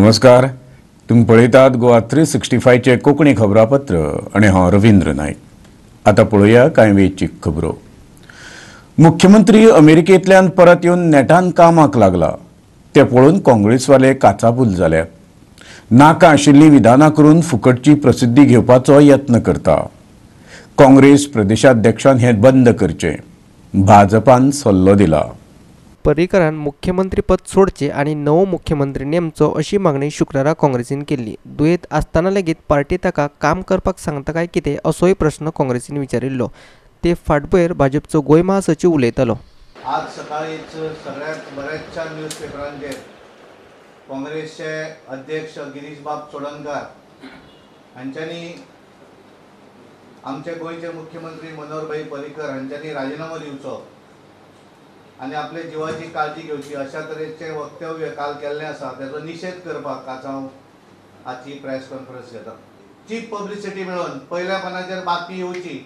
नमस्कार, तुम्ही पळयतात गोवा 365चे कोंकणी खबरापत्र आनी हांव रवींद्र नायक. आतां पळोवया कांय वेंचीक खबरो. मुख्यमंत्री अमेरिकेंतल्यान परत येवन नेटान कामाक लागला ते पळोवन काँग्रेसवाले काचाबूल जाल्यात. नाका आशिल्लीं विधानां करून फुकटची प्रसिद्धी घेवपाचो यत्न करता. काँग्रेस प्रदेशाध्यक्षान हें बंद करचें, भाजपान सल्लो दिला. पर्रीकरान मुख्यमंत्रीपद सोडचें आनी नवो मुख्यमंत्री नेमचो अशी मागणी शुक्रारा काँग्रेसीन केल्ली. दुयेंत आसतना लेगीत पार्टी ताका काम करपाक सांगता काय कितें असोय प्रस्न काँग्रेसीन विचारिल्लो. ते फाटभुंयेर भाजपचो गोंय महासचीव उलयतालो. आज सकाळीच सगळ्यात बऱ्याचशा न्यूजपेपरांचेर काँग्रेसचे अध्यक्ष गिरीशबाब चोडणकार हांच्यांनी आमचे गोंयचे मुख्यमंत्री मनोहरभाई पर्रीकर हांच्यांनी राजिनामो दिवचो आनी आपले जिवाची काळजी घेवची अशा तरेचे वक्तव्य काल केल्लें आसा. तेजो निशेध करपाक आज हांव आजची प्रेस कॉन्फरन्स घेता. चीप पब्लिसिटी मेळोवन पयल्या पानाचेर बातमी येवची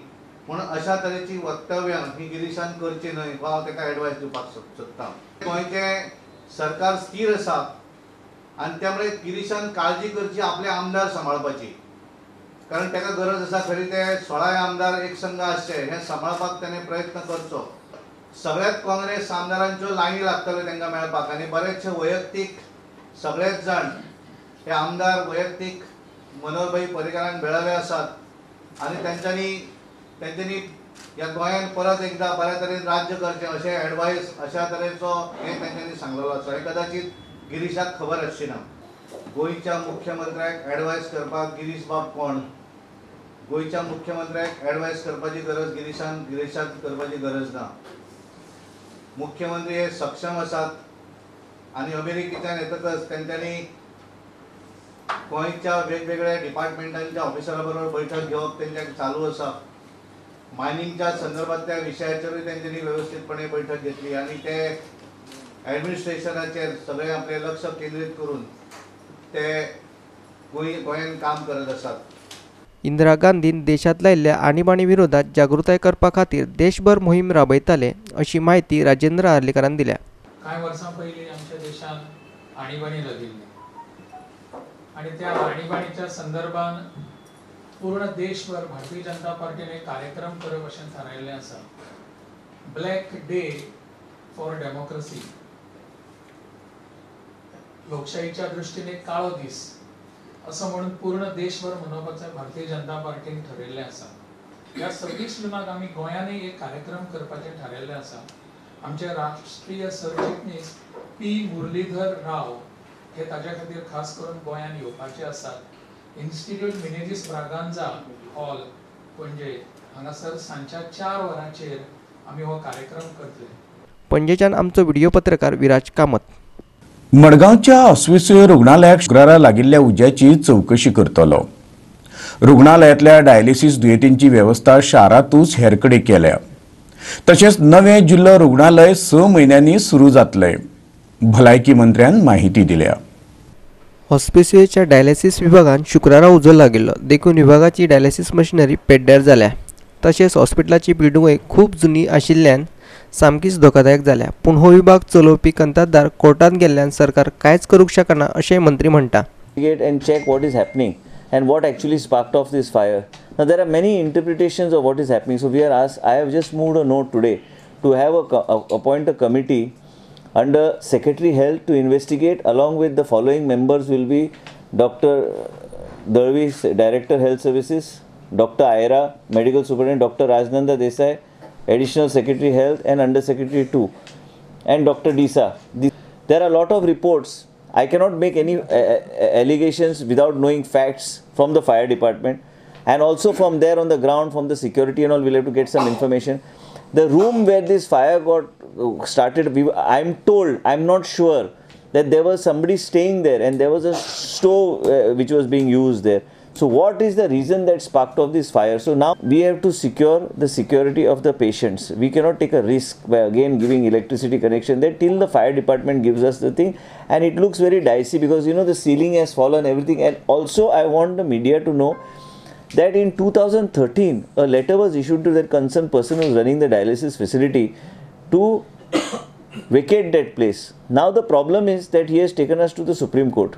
म्हूण अशा तरेची वक्तव्यां ही गिरीशान करची न्हय हो हांव ताका एडवायस दिवपाक सोदता. गोंयचें सरकार स्थीर आसा आनी त्यामुळे गिरीशान काळजी करची आपले आमदार सांबाळपाची, कारण ताका गरज आसा खरी ते 16 आमदार एक संघ आसचे हें सांबाळपाक ताणें प्रयत्न करचो. सगळ्यात काँग्रेस आमदारांच्यो लायनी लागतल्यो तांकां मेळपाक आनी बरेचशे वैयक्तीक सगळेच जाण हे आमदार वैयक्तीक मनोहरभाई पर्रीकरांक मेळिल्ले आसात आनी तांच्यांनी ह्या गोंयांत परत एकदा बऱ्या तरेन राज्य करचें अशें एडवायस अशा तरेचो हें तांच्यांनी सांगलेलो आसा. हें कदाचित गिरीशाक खबर आसची ना. गोंयच्या मुख्यमंत्र्याक एडवायस करपाक गिरीशबाब कोण? गोंयच्या मुख्यमंत्र्याक एडवायस करपाची गरज गिरीशाक करपाची गरज ना. मुख्यमंत्री हे सक्षम आसात आनी अमेरिकेच्यान येतकच तेंच्यांनी गोंयच्या वेगवेगळ्या डिपार्टमेंटांच्या ऑफिसरा बरोबर बैठक घेवप तेंच्या चालू आसा. मायनिंगच्या संदर्भातल्या विशयाचेरूय तेंच्यांनी वेवस्थीतपणे बैठक घेतली आनी ते ॲडमिनिस्ट्रेशनाचेर सगळे आपले लक्ष केंद्रीत करून ते गोंयांत काम करत आसात. इंदिरा गांधीन देशांत लायिल्ल्या आणीबाणी विरोधात जागृताय करपा खातीर देशभर मोहीम राबयताले अशी माहिती राजेंद्र आर्लेकरान दिल्या. कांय वर्सां पयलीं आमच्या देशांत आणीबाणी लागिल्ली आनी त्या आणीबाणीच्या संदर्भात पूर्ण देशभर भारतीय जनता पार्टीन एक कार्यक्रम करप अशें थारायिल्लें आसा. ब्लॅक डे फॉर डेमोक्रसी, लोकशाहीच्या दृश्टीन एक काळो दीस असो म्हणून पूर्ण देशभर मनोवपाचें भारतीय जनता पार्टीन ठरयिल्लें आसा. ह्या 26 जुनाक आमी गोंयांनी एक कार्यक्रम करपाचें थारायिल्लें आसा. आमचे राष्ट्रीय सरचिटणीस पी मुरलीधर राव हे ताज्या खातीर खास करून गोंयांत येवपाचे आसात. इन्स्टिट्यूट मिनेझीस ब्रागांझा हॉल पणजे हांगासर सांजच्या 4 वरांचेर आमी हो कार्यक्रम करतले. पणजेच्यान आमचो व्हिडिओ पत्रकार विराज कामत. मडगांवच्या ऑस्पिसियो रुग्णालयाक शुक्रारा लागिल्ल्या उज्याची चवकशी करतलो. रुग्णालयांतल्या डायलिसीस दुयेंतींची वेवस्था शारांतूच हेर कडेन केल्या. तशेंच नवें जिल्लो रुग्णालय 6 म्हयन्यांनी सुरू जातलें, भलायकी मंत्र्यान माहिती दिल्या. हॉस्पिसियोच्या डायलिसीस विभागान शुक्रारा उजो लागिल्लो देखून विभागाची डायलिसीस मशिनरी पेड्ड्यार जाल्या. तशेंच हॉस्पिटलाची बिल्डिंगूय खूब जुनी आशिल्ल्यान सामकीच धोकादायक जाल्या. पूण हो विभाग चलोवपी कंत्राटदार कोर्टांत गेल्ल्यान सरकार कांयच करूंक शकना अशें मंत्री म्हणटा. And check what is happening and what actually sparked off this fire. Now there are many interpretations of what is happening. So we are asked, I have just moved a note today to have appoint a committee under Secretary Health to investigate, along with the following members will be Dr. Dalvi, Director Health Services, Dr. Aira, Medical Superintendent, Dr. Rajnanda Desai, Additional Secretary Health and Under Secretary 2, and Dr. Disa. There are a lot of reports. I cannot make any allegations without knowing facts from the fire department, and also from there on the ground, from the security and all, we'll have to get some information. The room where this fire got started, I'm told, I'm not sure, that there was somebody staying there and there was a stove which was being used there. So what is the reason that sparked off this fire? So now we have to secure the security of the patients. We cannot take a risk by again giving electricity connection there till the fire department gives us the thing. And it looks very dicey because, you know, the ceiling has fallen, everything. And also I want the media to know that in 2013, a letter was issued to that concerned person who was running the dialysis facility to vacate that place. Now the problem is that he has taken us to the Supreme Court.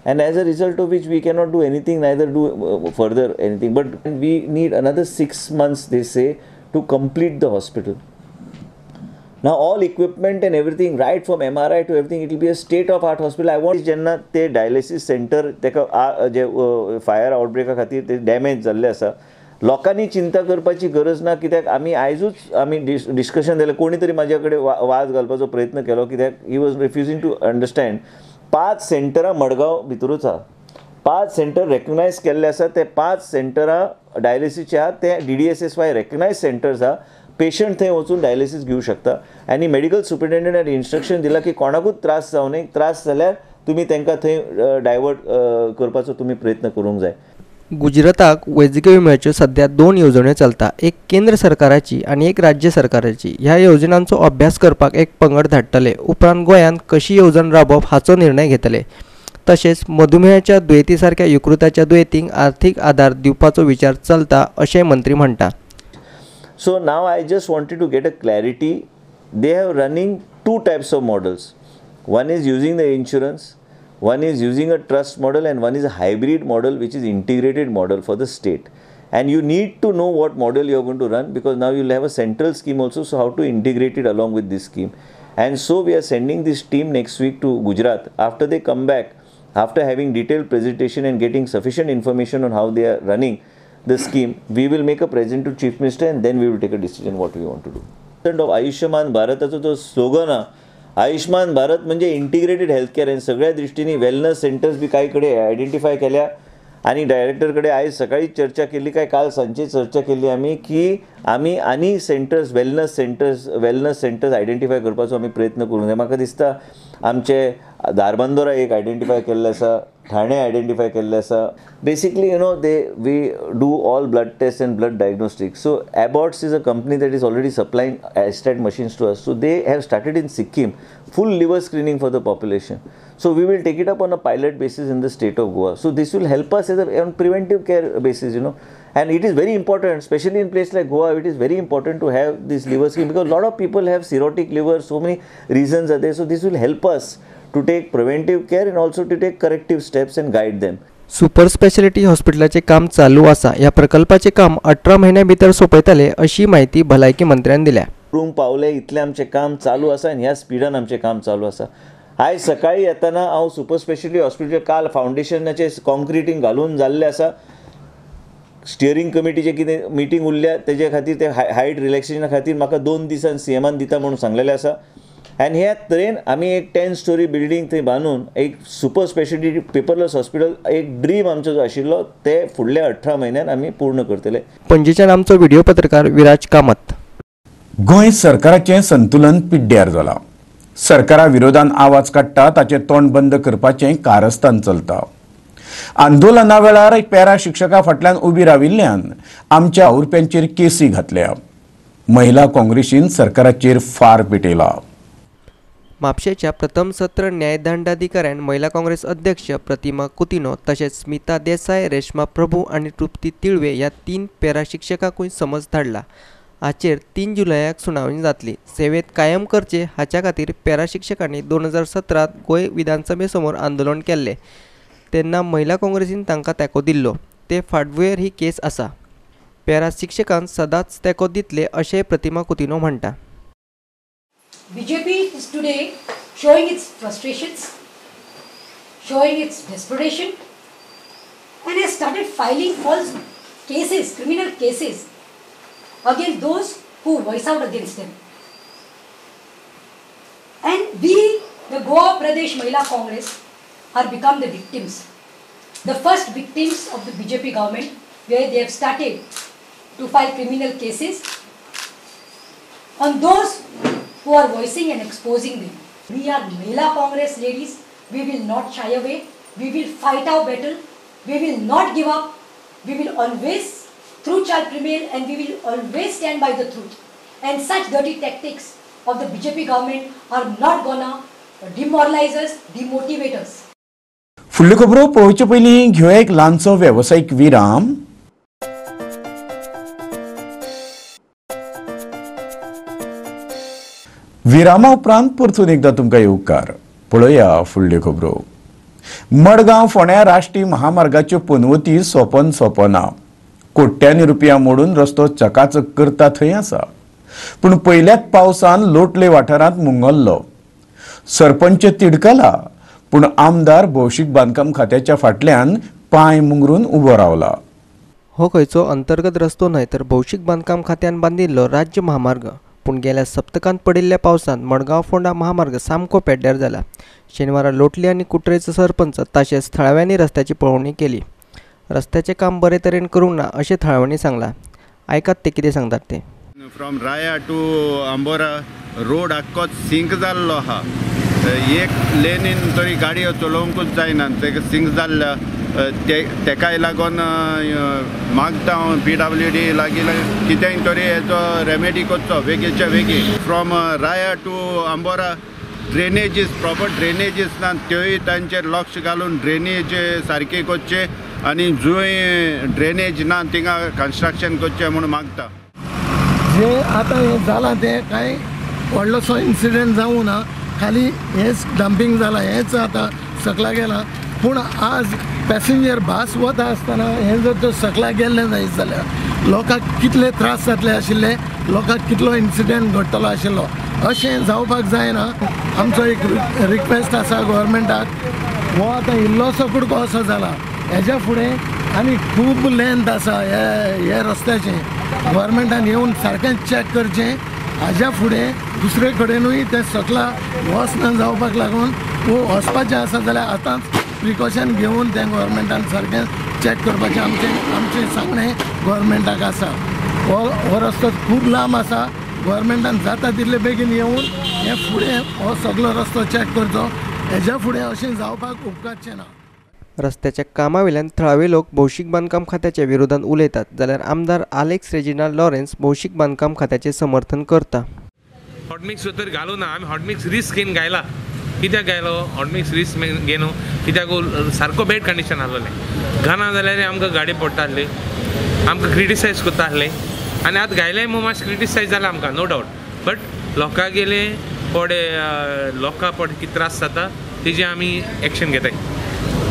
And as a result of which we cannot do anything, neither do further anything. But we need another 6 months, they say, to complete the hospital. Now all equipment and everything, right from MRI to everything, it will be a state of art hospital. I want जेन्ना ते dialysis centre तेका जे fire आउटब्रेका खातीर ते damage जाल्ले आसा, लोकांनी चिंता करपाची गरज ना, कित्याक आमी आयजूच आमी डिस्कशन जालें, कोणी तरी म्हाज्या कडेन वाद घालपाचो प्रयत्न केलो, कित्याक he was refusing to understand. 5 सेंटरां Madgaon भितरूच आहा, 5 सेंटर रेकग्नायज केल्ले आसा, ते 5 सेंटरां डायलिसीसचे आहा, ते DDSSY recognise centres आहा. पेशंट थंय वचून डायलिसीस घेवं शकता. आनी मेडिकल सुपरिटेंडंटान इन्स्ट्रक्शन दिलां की कोणाकूच त्रास जावं नये, त्रास जाल्यार तुमी तांकां थंय डायवर्ट करपाचो तुमी प्रयत्न करूंक जाय. गुजराताक वैजकी विम्याच्यो सध्या 2 येवजण्यो चलता, एक केंद्र सरकाराची आनी एक राज्य सरकाराची. ह्या येवजणांचो अभ्यास करपाक एक पंगड धाडटले, उपरांत गोंयांत कशी येवजण राबोवप हाचो निर्णय घेतले. तशेंच मधुमेहाच्या दुयेंती सारक्या यकृताच्या दुयेंतींक आर्थीक आदार दिवपाचो विचार चलता अशें मंत्री म्हणटा. So now I just wanted to get a clarity. They have running 2 types of models. One is using the insurance, one is using a trust model, and one is a hybrid model, which is integrated model for the state. And you need to know what model you are going to run, because now you will have a central scheme also, so how to integrate it along with this scheme. And so we are sending this team next week to Gujarat. After they come back, after having detailed presentation and getting sufficient information on how they are running the scheme, we will make a present to Chief Minister and then we will take a decision what we want to do. Of Ayushman भारताचो जो slogan आहा, आयुष्मान भारत म्हणजे integrated health care, आनी सगळ्या दृष्टीने wellness centres बी कांय कडेन identify केल्या. आनी डायरेक्टर कडेन आयज सकाळी चर्चा केली, काय काल सांजची चर्चा केली आमी, की आमी आनी centres, wellness centres identify करपाचो आमी प्रयत्न करूंक जाय. म्हाका दिसता आमचे धारबांदोरा एक आयडेंटिफाय केल्लें आसा, ठाणे आयडेंटिफाय केल्लें आसा. Basically you know they we do all blood test and blood diagnostics. So Abbott's is a company that is already supplying iStat machines to us. So they have started in Sikkim full liver screening for the population. So we will take it up on a pilot basis in the state of Goa. So this will help us as a on preventive care basis, you know. And it is very important, especially in place like Goa, it is very important to have this liver screen, because a lot of people have cirrhotic liver, so many reasons are there. So this will help us to take preventive care and also to take corrective steps and guide them. Super speciality हॉस्पिटलाचे काम चालू आसा. ह्या प्रकल्पाचे काम 18 म्हयन्या भितर सोंपयतले अशी म्हायती भलायकी मंत्र्यान दिल्या. रूम पावले इतलें आमचें काम चालू आसा आनी ह्या स्पिडान आमचें काम चालू आसा. आयज सकाळी येतना हांव सुपर स्पेशलिटी हॉस्पिटल काल फावंडेशनाचें कॉन्क्रिटींग घालून जाल्लें आसा. स्टियरींग कमिटीचें कितें मिटींग उरल्या तेजे खातीर, ते हायट रिलॅक्सेशना खातीर म्हाका 2 दिसान सीएमान दिता म्हणून सांगलेलें आसा. आनी ह्या तरेन आमी एक 10 स्टोरी बिल्डींग थंय बांदून एक सुपर स्पेशलिटी पेपरलेस हॉस्पिटल, एक ड्रीम आमचो जो आशिल्लो ते फुडल्या 18 म्हयन्यान आमी पूर्ण करतले. पणजेच्यान आमचो व्हिडिओ पत्रकार विराज कामत. गोंय सरकाराचें संतुलन पिड्ड्यार जालां. सरकारा विरोधान आवाज काडटा ताचें तोंड बंद करपाचें कारस्थान चलता. आंदोलना वेळार पॅरा शिक्षका फाटल्यान उबी राविल्ल्यान आमच्या वावुरप्यांचेर केसी घातल्या. महिला काँग्रेसीन सरकाराचेर फार पेटयला. म्हापशेच्या प्रथम सत्र न्यायदंडाधिकाऱ्यान महिला काँग्रेस अध्यक्ष प्रतिमा कुतिनो तशेंच स्मिता देसाय, रेश्मा प्रभू आनी तृप्ती तिळवे ह्या 3 पॅरा शिक्षकांकूय समज धाडला. हाचेर 3 जुलयाक सुनावणी जातली. सेवेत कायम करचे हाच्या खातीर पॅरा शिक्षकांनी 2017 गोंय विधानसभे समोर आंदोलन केल्लें तेन्ना महिला काँग्रेसीन तांकां तेंको दिल्लो. ते फाटभुंयेर ही केस आसा. पॅरा शिक्षकांक सदांच तेंको दितले अशें प्रतिमा कुतिनो म्हणटा. BJP is today showing its frustrations, showing its desperation, and has started filing false cases, criminal cases against those who voice out against them. And we, the Goa Pradesh Mahila Congress, are become the victims. The first victims of the BJP government, where they have started to file criminal cases on those who are voicing and exposing them. We are Mahila Congress ladies. We will not shy away. We will fight our battle. We will not give up. We will always, through shall prevail, and we will always stand by the truth. And such dirty tactics of the BJP government are not gonna demoralize us, demotivate us. फुडल्यो खबरो पळोवचे पयलीं घेवया एक ल्हानसो वेवसायीक विराम. विरामा उपरांत परतून एकदां तुमकां येवकार. पळोवया फुडल्यो खबरो. मडगांव फोंड्या राष्ट्रीय महामार्गाच्यो पनवती सोंपन सोंपना. कोट्यांनी रुपया मोडून रस्तो चकाचक करता थंय आसा, पूण पयल्याच पावसान लोटले वाठारांत मुंगल्लो. सरपंच तिडकला, पूण आमदार भौशीक बांदकाम खात्याच्या फाटल्यान पांय मुंगरून उबो रावला. हो खंयचो अंतर्गत रस्तो न्हय तर भौशीक बांदकाम खात्यान बांदिल्लो राज्य महामार्ग. पूण गेल्या सप्तकांत पडिल्ल्या पावसान मडगांव फोंडा महामार्ग सामको पेड्ड्यार जाला. शेनवारा लोटली आनी कुट्रेचो सरपंच तशेंच थळाव्यांनी रस्त्याची पळोवणी केली. रस्त्याचें काम बरे तरेन करूंक ना अशें थळाव्यांनी सांगलां. आयकात ते कितें सांगतात ते. From Raya to Ambora road आख्खोच सिंक जाल्लो आहा. एक लेनीन तरी गाडयो चलोवंकूच जायना, तेका सिंक जाल्ल्या तेकाय लागून मागता हांव PWD लागीं कितेंय तरी हेचो रेमेडी करचो बेगीच्या बेगीन. From Raya to Ambora drainages, proper drainages ना, त्योय तांचेर लक्ष घालून ड्रेनेज सारकी करचे आनी जंय ड्रेनेज ना थिंगा कन्स्ट्रक्शन करचें म्हूण मागता. जे आतां हें जालां तें कांय व्हडलोसो इन्सिडंट जावूं ना, खाली हेंच डंपींग जालां, हेंच आतां सकला गेलां. पूण आज पॅसेंजर भास वता आसतना हें जर तर सकला गेल्लें जायत जाल्यार लोकांक कितले त्रास जातले आशिल्ले, लोकांक कितलो इन्सिडंट घडटलो आशिल्लो. अशें जावपाक जायना. आमचो एक रिक्वेस्ट आसा गव्हर्मेंटाक, हो आतां इल्लोसो कुडको असो जाला, हेज्या फुडें आनी खूब लेंथ आसा हे रस्त्याचें. गव्हर्मेंटान येवन सारकें चॅक करचें. हाज्या फुडें दुसरे कडेनूय तें सकला वचना जावपाक लागून वचपाचें आसा जाल्यार आतांच प्रिकॉशन घेवन तें गव्हर्मेंटान सारकें चॅक करपाचें आमचें आमचें सांगणें गव्हर्मेंटाक आसा. हो रस्तो खूब लांब आसा. गव्हर्मेंटान जाता तितले बेगीन येवन हे फुडें हो सगलो रस्तो चॅक करचो. हेज्या फुडें अशें जावपाक उपकारचें ना. रस्त्याच्या कामावेल्यान थळावे लोक भौशीक बांदकाम खात्याच्या विरोधात उलयतात, जाल्यार आमदार आलेक्स रेजिनाल्ड लॉरेन्स भौशीक बांदकाम खात्याचे समर्थन करता. हॉटमिक्स तर घालू ना आमी, हॉटमिक्स रिस्क घेवन घायला. कित्याक घायलो हॉटमिक्स रिस्क घेवन? कित्याक सारको बॅड कंडिशन आसलें. घाना जाल्यार आमकां गाडी पडटा आसली, आमकां क्रिटिसायज करता आसले आनी आतां घायले म्हूण मातशें क्रिटिसायज जालें आमकां, नो डावट. बट लोकां गेले पडे, लोकां पडे कितें त्रास जाता तेजें आमी एक्शन घेताय.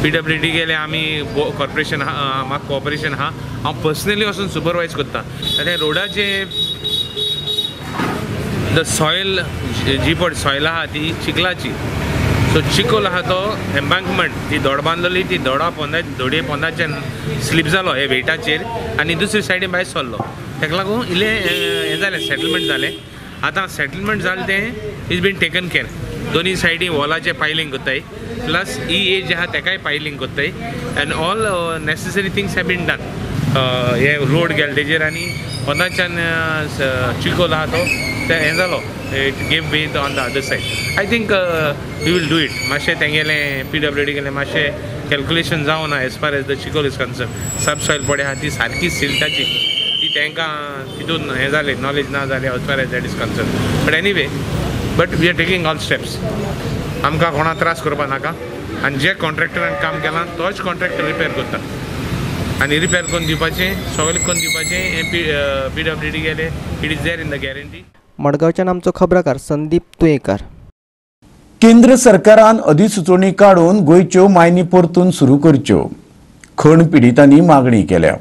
PWD गेले आमी कॉर्पोरेशन आहा, म्हाका कॉपरेशन आहा, हांव पर्सनली वचून सुपरवायज करता. आनी रोडाचे the soil जी पड सॉयल आहा ती चिखलाची, सो चिखल आहा तो एम्बांकमेंट ती दोड बांदलेली, ती दोडा पोंदा दोडये पोंदाच्यान स्लीप जालो हे वेटाचेर आनी दुसरी सायडीन भायर सरलो. ताका लागून इल्लें हें जालें, सेटलमेंट जालें. आतां सेटलमेंट जालें तें is been taken care. दोनी सायडी वॉलाचें पायलिंग करताय, प्लस ही एज आहा तेकाय पायलिंग करताय and all necessary things have been done. हे रोड गेले तेजेर आनी पोंदाच्यान चिखल आहा तो तें हें जालो, it gave way on the other side. I think we will do it. मातशें तेंगेलें PWD गेलें मातशें कॅल्कुलेशन जावं ना एज फार एज the चिखल is concern. सब सॉयल पडे आहा ती सारकी सिल्टाची, ती तांकां तितून हें जालें, नॉलेज ना जालें as far as that is concern. But anyway, but we are taking all steps. आमकां कोणा त्रास करपा नाका आनी जे कॉन्ट्रॅक्टरान काम केलां तोच कॉन्ट्रॅक्टर रिपेर करता आनी रिपेर करून दिवपाचें, सगळें करून दिवपाचें हें PWD गेलें, it is there in the guarantee. मडगांवच्यान आमचो खबराकार संदीप तुयेंकार. केंद्र सरकारान अधिसुचोवणी काडून गोंयच्यो मायनी परतून सुरू करच्यो, खण पिडितांनी मागणी केल्या.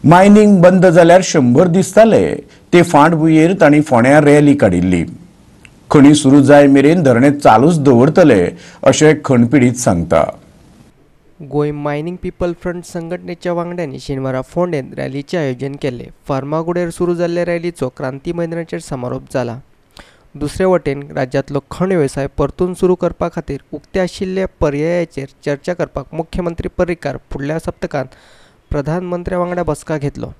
मायनींग बंद जाल्यार 100 दीस जाले ते फांटभुंयेर तांणी फोंड्यां रॅली काडिल्ली. खणी सुरू जाय मेरेन धरणें चालूच दवरतले अशें खण पिडीत सांगता. गोंय मायनिंग पीपल फ्रंट संघटनेच्या वांगड्यांनी शेनवारा फोंडेंत रॅलीचें आयोजन केल्लें. फार्मागुडेर सुरू जाल्ल्या रॅलीचो क्रांती मैदानाचेर समारोप जाला. दुसरे वटेन राज्यांतलो खण वेवसाय परतून सुरू करपा खातीर उक्ते आशिल्ल्या पर्यायाचेर चर्चा करपाक मुख्यमंत्री पर्रीकार फुडल्या सप्तकांत प्रधानमंत्र्या वांगडा बसका घेतलो.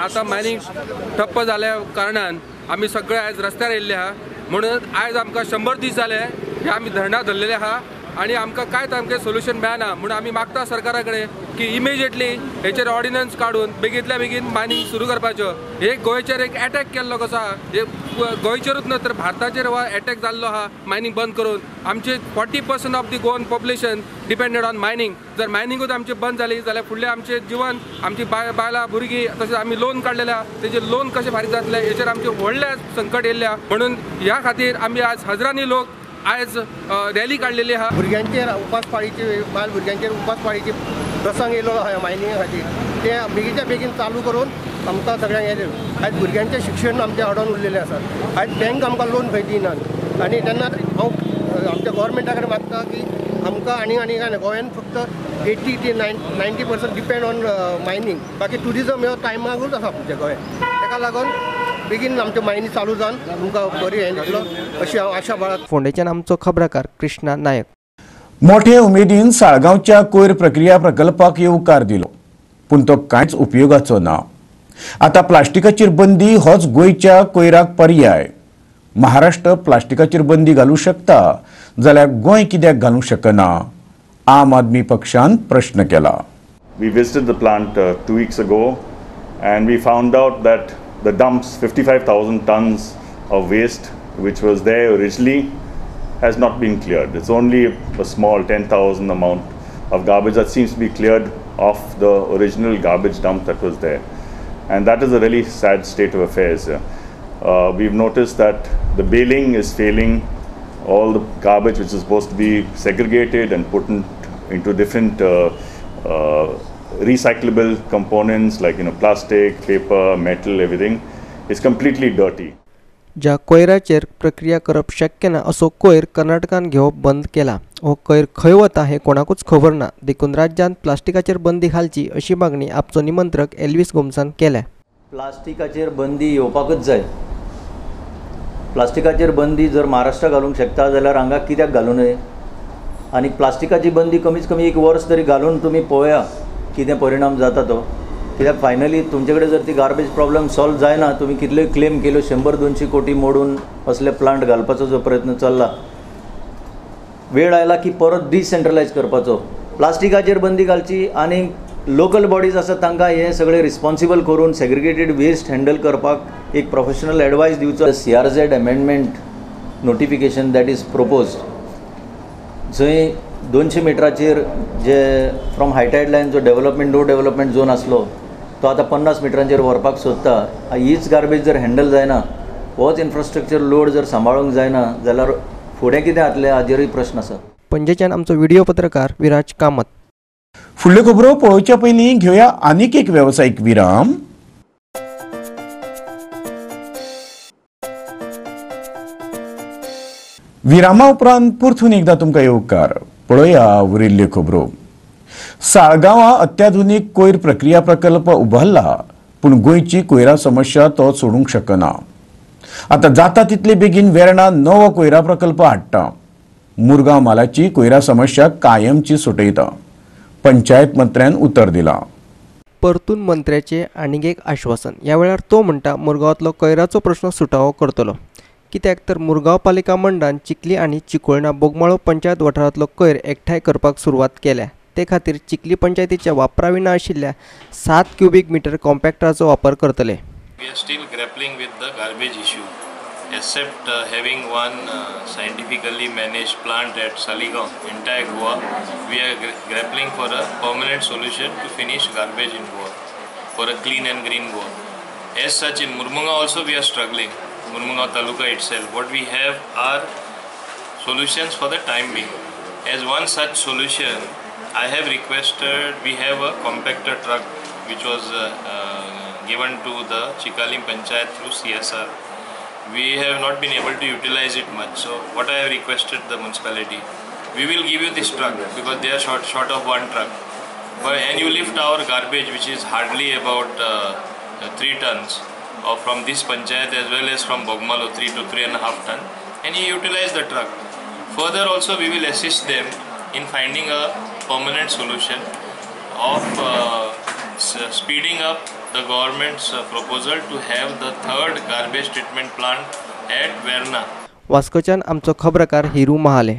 आतां मायनिंग ठप्प जाल्या कारणान आमी सगळे आयज रस्त्यार येयल्ले आहा, म्हणून आयज आमकां 100 दीस जाले हे आमी धरणां धरलेले आहा. आनी आमकां कांयच आमचें सोल्युशन मेळना. म्हणून आमी मागता सरकारा कडेन की इमिजिएटली हेचेर ऑर्डिनन्स काडून बेगींतल्या बेगीन मायनींग सुरू करपाच्यो. हे गोंयचेर एक एटॅक केल्लो कसो आहा, हे गोंयचेरूच न्हय तर भारताचेर हो एटॅक जाल्लो आहा मायनींग बंद करून. आमचे 40% of the Goan population depended on mining. जर मायनिंगूच आमची बंद जाली जाल्यार फुडलें आमचें जिवन, आमची बायलां भुरगीं, तशेंच आमी लोन काडलेलें आहा तेजेर लोन कशें फारीक जातलें हेचेर आमचें व्हडलें संकट येयल्लें आहा. म्हणून ह्या खातीर आमी आज हजरांनी लोक आयज रॅली काडलेली आहा. भुरग्यांचेर उपास पाळीचे, बायल भुरग्यांचेर उपास पाळीचे प्रसंग येयलो आहा मायनिंगा खातीर, ते बेगीनच्या बेगीन चालू करून आमकां सगळ्यांक येयलें. आयज भुरग्यांचें शिक्षण आमचें अडोन उरलेलें आसा. आयज बँक आमकां लोन खंय दिनात आनी तेन्ना हांव आमच्या गोवोरमेंटा कडेन मागता की आमकां आनी आनी काय ना, गोंयान फक्त 80 ते 90% डिपेंड ऑन मायनींग, बाकी ट्युरिजम ह्यो टायमाकूच आसा आमच्या गोंयांत. ताका लागून बेगीन आमच्यो मायनी चालू जावन तुमकां बरी हें दितलो अशी हांव आशा बाळगतां. फोंडेच्यान आमचो खबराकार कृष्णा नायक. मोठे उमेदीन साळगांवच्या कोयर प्रक्रिया प्रकल्पाक येवकार दिलो, पूण तो कांयच उपयोगाचो ना. आतां प्लास्टिकाचेर बंदी होच गोंयच्या कोयराक पर्याय. महाराष्ट्र प्लास्टिकाचेर बंदी घालूं शकता जाल्यार गोंय कित्याक घालूंक शकना, आम आदमी पक्षान प्रश्न केला. We visited the plant 2 weeks ago and we found out that the dumps, 55,000 tons of waste which was there originally, has not been cleared. It's only a small 10,000 amount of garbage that seems to be cleared off the original garbage dump that was there. And that is a really sad state of affairs. We've noticed that the baling is failing. All the garbage which is supposed to be segregated and put into different recyclable components like plastic, paper, metal, everything is completely dirty. ज्या कोयराचेर प्रक्रिया करप शक्य ना असो कोयर कर्नाटकान घेवप बंद केला. हो कोयर खंय वता हें कोणाकूच खबर ना, देखून राज्यांत प्लास्टिकाचेर बंदी घालची अशी मागणी आपचो निमंत्रक एल्विस गोम्सान केल्या. प्लास्टिकाचेर बंदी येवपाकूच जाय. प्लास्टिकाचेर बंदी जर महाराष्ट्र घालूंक शकता जाल्यार हांगा कित्याक घालूं नये? आनी प्लास्टिकाची बंदी कमीत कमी एक वर्स तरी घालून तुमी पळोवया कितें परिणाम जाता तो. कित्याक फायनली तुमचे कडेन जर ती गार्बेज प्रॉब्लम सॉल्व जायना, तुमी कितल्योय क्लेम केल्यो 100-200 कोटी मोडून असले प्लांट घालपाचो जो प्रयत्न चल्ला, वेळ आयला की परत डिसेंट्रलायज करपाचो. प्लास्टिकाचेर बंदी घालची आनी लोकल बॉडीज आसा तांकां हें सगळें रिस्पॉन्सिबल करून सेग्रिगेटेड वेस्ट हँडल करपाक एक प्रोफेशनल एडवायस दिवचो. CRZ amendment notification that is proposed, जंय 200 मिटराचेर जे फ्रॉम हायटायड लायन जो डेव्हलपमेंट नो डेव्हलपमेंट झोन आसलो तो आतां 50 मिटरांचेर व्हरपाक सोदता. हीच गार्बेज जर हँडल जायना, होच इन्फ्रास्ट्रक्चर लोड जर सांबाळूंक जायना जाल्यार फुडें कितें जातलें हाजेरूय प्रश्न आसा. पणजेच्यान आमचो व्हिडिओ पत्रकार विराज कामत. फुडल्यो खबरो पळोवच्या पयलीं घेवया आनीक एक वेवसायीक विराम. विरामा उपरांत परतून एकदा तुमकां येवकार. पळोवया उरिल्ल्यो खबरो. साळगांवां अत्याधुनीक कोयर प्रक्रिया प्रकल्प उबारला, पूण गोंयची कोयरा समस्या तो सोडूंक शकना. आतां जाता तितले बेगीन वेर्णा नवो कोयरा प्रकल्प हाडटा. मुरगांव म्हालाची कोयरा समस्या कायमची सुटयता, पंचायत मंत्र्यान उतर दिलां. परतून मंत्र्याचें आनीक एक आश्वासन. ह्या वेळार तो म्हणटा मुरगांवांतलो कोयराचो प्रश्न सुटावो करतलो. कित्याक तर मुरगांव पालिका मंडळान चिखली आनी चिकोळणा बोगमाळो पंचायत वाठारांतलो कोयर एकठांय करपाक सुरवात केल्या. ते खातीर चिखली पंचायतीच्या वापराविना आशिल्ल्या 7 क्युबीक मिटर कॉम्पॅक्टराचो वापर करतले. We are still grappling with the garbage issue, except having one scientifically managed plant at Saligao, entire Goa. We are grappling for a permanent solution to finish garbage in Goa, for a clean and green Goa. As such, in Murmugao also we are struggling. Murmugao Taluka itself, what we have are solutions for the time being. As one such solution, I have requested, we have a compactor truck which was given to the Chikalim Panchayat through CSR. We have not been able to utilize it much. So what I have requested the municipality, we will give you this truck because they are short of one truck. But, and you lift our garbage, which is hardly about 3 tons or from this panchayat as well as from Bogmalo, 3 to 3.5 ton, and you utilize the truck. Further also we will assist them in finding a permanent solution of speeding up the government's proposal to have the third garbage treatment plant at Verna. वास्कोच्यान आमचो खबरकार हिरू महाले.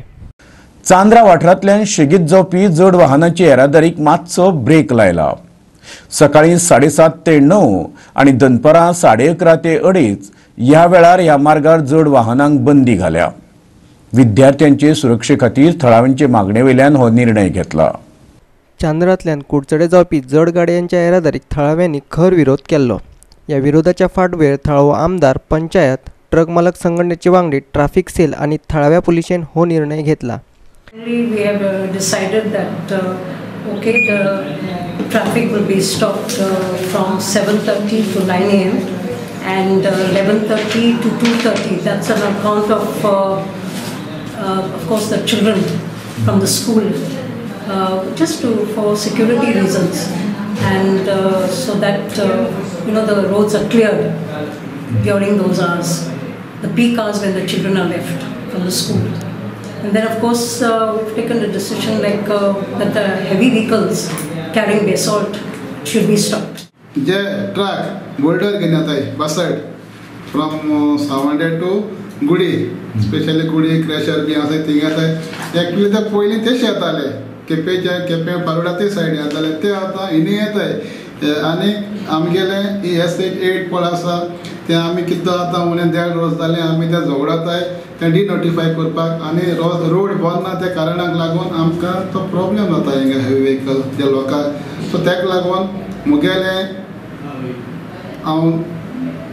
चांद्रा वाठारांतल्यान शेगीत जावपी जड वाहनांची येरादारीक मातसो break लायला. सकाळी 7:30 ते 9 आनी दनपरां 11:30 ते 2:30 ह्या वेळार ह्या मार्गार जड वाहनांक बंदी घाल्या. विद्यार्थ्यांचे सुरक्षे खातीर थळाव्यांचे मागणे वयल्यान हो निर्णय घेतला. चांद्रांतल्यान कुडचडे जावपी जड गाडयांच्या येरादारीक थळाव्यांनी खर विरोध केल्लो. ह्या विरोधाच्या फाटभुंयेर थळावो आमदार, पंचायत, ट्रक मालक संघटनेचे वांगडी, ट्राफिक सेल आनी थळाव्या पुलिशेन हो निर्णय घेतला. We have decided that okay, the traffic will be stopped from 7:30 to 9 a.m. and 11:30 to 2:30. That's on account of course the children from the school, just for security reasons, and so that you know the roads are cleared during those hours, the peak hours when the children are left from the school. And then of course we've taken the decision like that the heavy vehicles carrying basalt should be stopped. J truck boulder घेवन येताय basalt from Savonda to Gudi, specially Gudi crusher बी आसा थिंगा येताय. Actually ते पयलीं तेश येताले, केपेंच्या केपें पारोडा ते सायडीन येताले, ते आतां हिनी येताय. आनी आमगेले S8 पळ आसा ते आमी कितलो आतां उणें 1.5 वर्स जालें आमी ते झगडताय ते डिनोटिफाय करपाक, आनी रोड बंद ना त्या कारणाक लागून आमकां तो प्रॉब्लेम जाता हिंगा हेवी व्हेकल त्या लोकांक. सो ताका लागून मुगेलें हांव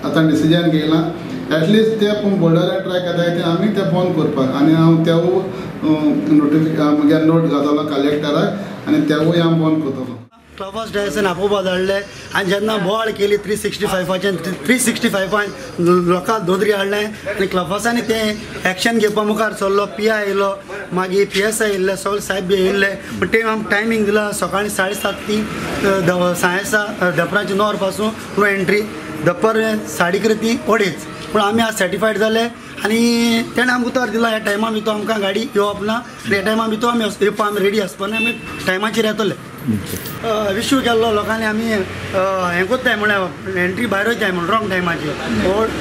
आतां डिसिजन घेयलां एटलिस्ट ते पूण बोर्डरान ट्राय करताय ते आमी ते बंद करपाक, आनी हांव तेवूय म्हगे नोट घातलो कलेक्टराक आनी तेवूय हांव बंद करतलो. क्लबहाउस डायसन आपोवपा धाडले आनी जेन्ना बोवाळ केली 365 365 लोकांक दोदरी हाडलें आनी क्लबहाउसांनी तें एक्शन घेवपा मुखार सरलो. पी I येयलो, मागीर पी एस I येयल्ले, सगळे सायब बी येयल्ले. पूण ते आमकां टायमींग दिला सकाळीं 7:30 ती 7:30 दपरांची 9 पासून पूण एंट्री दपर 11:30 ती 2:30. पूण आमी आज सर्टिफायड जाले आनी तेणें आमकां उतर दिलां ह्या टायमा भितर आमकां गाडी येवप ना, ह्या टायमा भितर आमी येवपा आमी रेडी आसपा ना, आमी टायमाचेर येतले. इश्यू केल्लो लोकांनी आमी हें कोत्ताय म्हळ्यार एंट्री भायर वयताय म्हूण रॉंग टायमाचेर,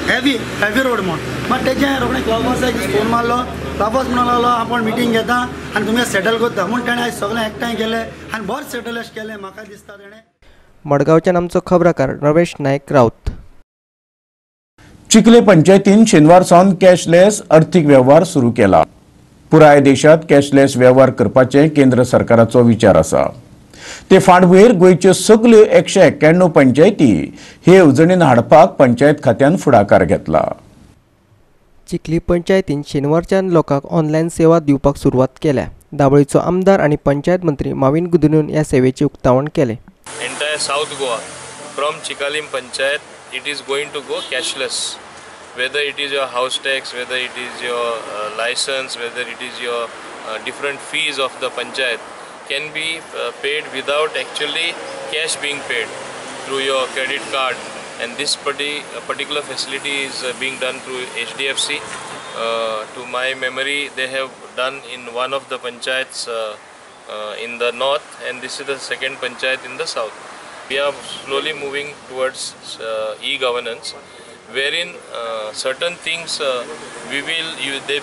हेवी हेवी रोड म्हूण. मात तेजें रोखडें क्लबहाउसाक फोन मारलो, क्लबहाउस म्हणून लागलो आपूण मिटींग घेता आनी तुमकां सेटल करता म्हूण तेणें आयज सगळें एकठांय केलें आनी बरें सेटल अशें केलें म्हाका दिसता तेणें. मडगांवच्यान आमचो खबराकार रमेश नायक राऊत. चिखले पंचायतीन शेनवार सावन कॅशलेस अर्थीक वेव्हार सुरू केला. पुराय देशात कॅशलेस वेव्हार करपाचे केंद्र सरकाराचो विचार आसा. ते फाटभुंयेर गोंयच्यो सगल्यो 191 पंचायती हे येवजणेन हाडपाक पंचायत खात्यान फुडाकार घेतला. चिखली पंचायतीन शेनवारच्यान लोकांक ऑनलायन सेवा दिवपाक सुरवात केल्या. दाबोळीचो आमदार आनी पंचायत मंत्री माविन गुदिन्हो ह्या सेवेचें उक्तावण केलें. Entire South Goa from Chicalim panchayat it is going to go cashless, whether it is your house tax, whether it is your license, whether it is your different fees of the panchayat can be paid without actually cash being paid through your credit card. And this particular facility is being done through HDFC. To my memory, they have done in one of the panchayats in the north, and this is the second panchayat in the south. We are slowly moving towards e-governance, wherein certain things the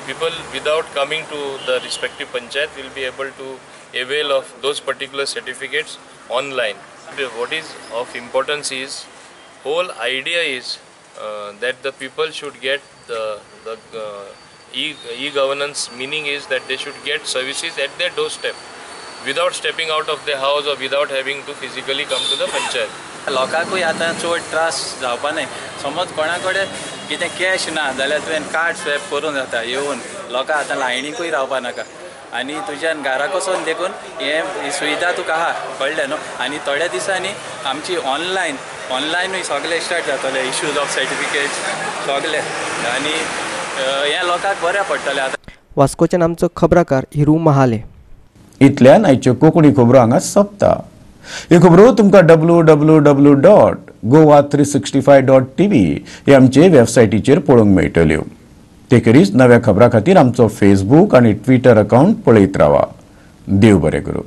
people without coming to the respective panchayat will be able to avail of those particular certificates online. What is of importance is, whole idea is that the people should get the e-governance meaning is that they should get services at their doorstep without stepping out of their house or without having to physically come to the panchayat. लोकांकूय आतां चड त्रास जावपा न्हय. समज कोणा कडेन कितें कॅश ना जाल्यार तुवें कार्ड स्वॅप करूंक जाता येवन, लोकांक आतां लायनीकूय रावपा नाका आनी तुज्यान घराक वचोन देखून हें सुविधा तुका आहा, कळ्ळें न्हू. आनी थोड्या दिसांनी आमची ऑनलायनूय सगळें स्टार्ट जातलें, इश्यूज ऑफ सर्टिफिकेट्स सगळें, आनी हें लोकांक बरें पडटलें आतां. वास्कोच्यान आमचो खबराकार हिरू महाले. इतल्यान आयच्यो कोंकणी खबरो हांगा सोंपता. ह्यो खबरो तुमकां www.goa365.tv हे आमचे वेबसायटीचेर पळोवंक मेळटल्यो. ते खेरीज नव्या खबरां खातीर आमचो फेसबूक आनी ट्विटर अकावंट पळयत रावा. देव बरें करूं.